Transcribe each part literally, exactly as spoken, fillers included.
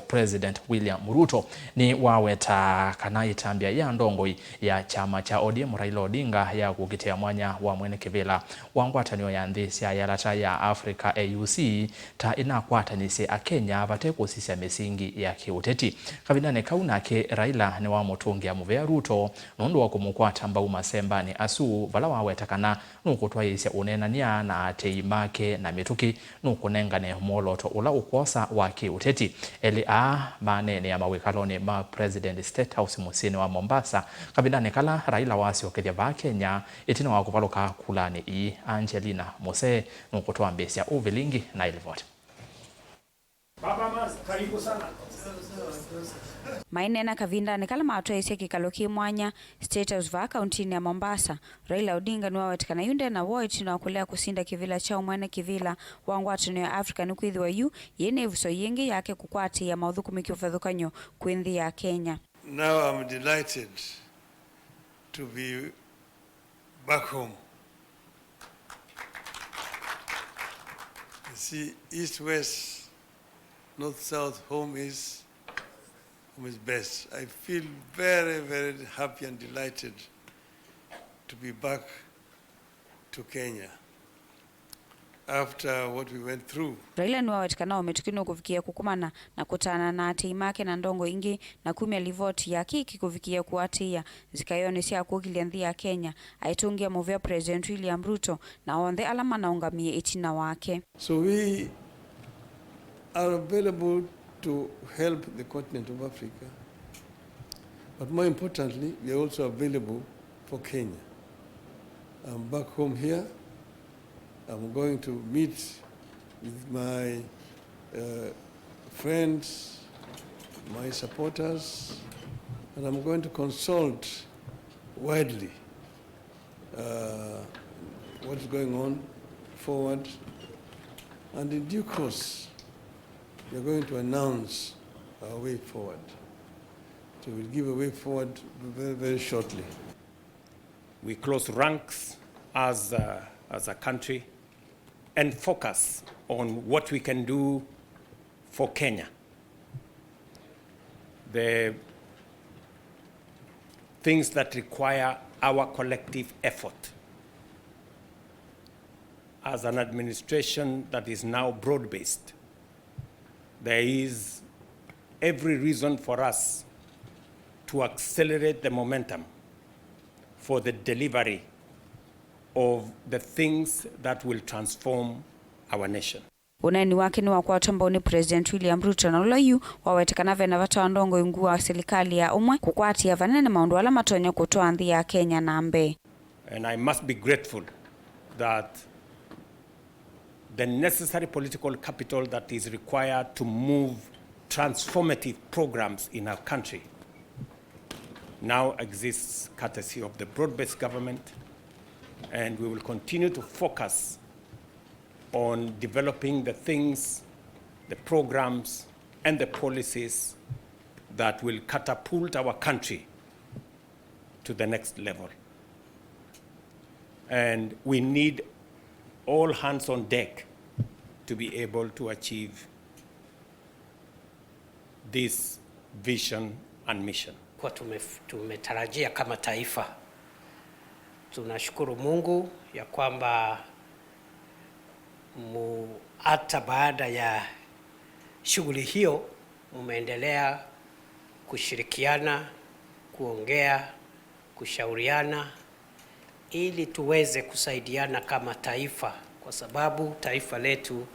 President William Ruto nĩwaweta kana ĩtambya ya ndongoi ya kyama kya O D M Raila Odinga ya kũkitĩa mwanya wa mwene kĩvĩla wa ngwatanĩo ya nthĩ sya yalata ya Africa, A U C, ta ĩnakwatanĩsye Akenya vate kũsisya mĩsingi ya kĩũteti. Kavindanĩ kau nake Raila nĩwamũtũngĩa mũvea Ruto nũndũ wa kũmũkwata mbau masembanĩ asu, vala waweta kana nũkũtwaĩĩsya ũneenany'a na aatĩĩi make na mĩtũkĩ nũkũnengane mwolooto ũla ũkwosa wa kĩũteti. Elĩ aa maneenea mawĩkalonĩ ma President State House mũsyĩnĩ wa Mombasa, kavindanĩ kala Raila wasyokethya vaa Kenya ĩtina wa kũvalũka kulanĩ ii. Angelina Mose nũkũtwambĩĩsya ũvilingi na ĩlivoti. Baba Mars, karibu sana. Maineena kavindanĩ kala matwaĩĩsye kĩkalo kĩ mwanya State House vaa kauntinĩ ya Mombasa, Raila Odinga nĩwaweta kana yu nde na woo ĩtina wa kũlea kũsinda kĩvĩla kya ũmwene kĩvĩla wa ngwatanĩo ya Africa, nĩkwĩthĩwa yu yĩ nĩ ĩvuso yĩngĩ yake kũkwatĩĩa maũthũkũmi kĩvathũkany'o kwĩ nthĩ ya Kenya. Now I'm delighted to be back home. You see, east, west, north, south, home is, home is best. I feel very, very happy and delighted to be back to Kenya after what we went through. Raila nĩwaweta kana o mĩtũkĩ nũkũvikĩĩa kũkomana na kũtaana na aatĩĩi make na ndongoi ingĩ na kumya livoti ya kĩkĩ kũvikĩĩa kũatĩĩa nzikaĩonĩ sya kũkĩlya nthĩ ya Kenya, aitũngĩa mũvea President William Ruto na onthe ala manaũngamie ĩtina wake. So we are available to help the continent of Africa, but more importantly, we are also available for Kenya. I'm back home here. I'm going to meet with my, uh, friends, my supporters, and I'm going to consult widely, uh, what is going on forward. And in due course, we are going to announce our way forward. So we'll give a way forward very, very shortly. We close ranks as a, as a country and focus on what we can do for Kenya. The things that require our collective effort. As an administration that is now broad-based, there is every reason for us to accelerate the momentum for the delivery of the things that will transform our nation. Ũneeni wake nĩwakwatwa mbau nĩ President William Ruto, na ũla yu waweta kana ve na vata wa ndongoi nguu wa silikalĩ ya ũmwe kũkwatĩĩa vanene maũndũ ala matonya kũtwaa nthĩ ya Kenya na mbee. And I must be grateful that the necessary political capital that is required to move transformative programs in our country now exists courtesy of the broad-based government, and we will continue to focus on developing the things, the programs, and the policies that will catapult our country to the next level. And we need all hands on deck to be able to achieve this vision and mission. Kwa tumef-, tumetarajia kama taifa. Tunashukuru Mungu ya kwamba mu-, hata baada ya shughuli hiyo, mumeendelea kushirikiana, kuongea, kushauriana ili tuweze kusaidiana kama taifa, kwa sababu taifa letu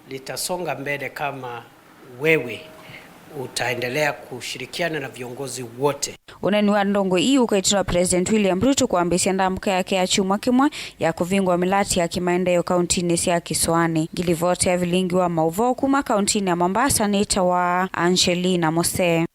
litasonga mbele kama wewe utaendelea kushirikiana na viongozi wote. Ũneeni wa ndongoi ii ũkaĩtĩwa President William Ruto kwambĩĩsya ndambũka yake ya kyumwa kĩmwe ya kũvingũa mĩlatĩ ya kĩmaendeeo kauntinĩ sya Kĩsũanĩ. Ngilivoti ya vilingi wa maũvoo kuma kauntinĩ ya Mombasa nĩtawa Angelina Mose.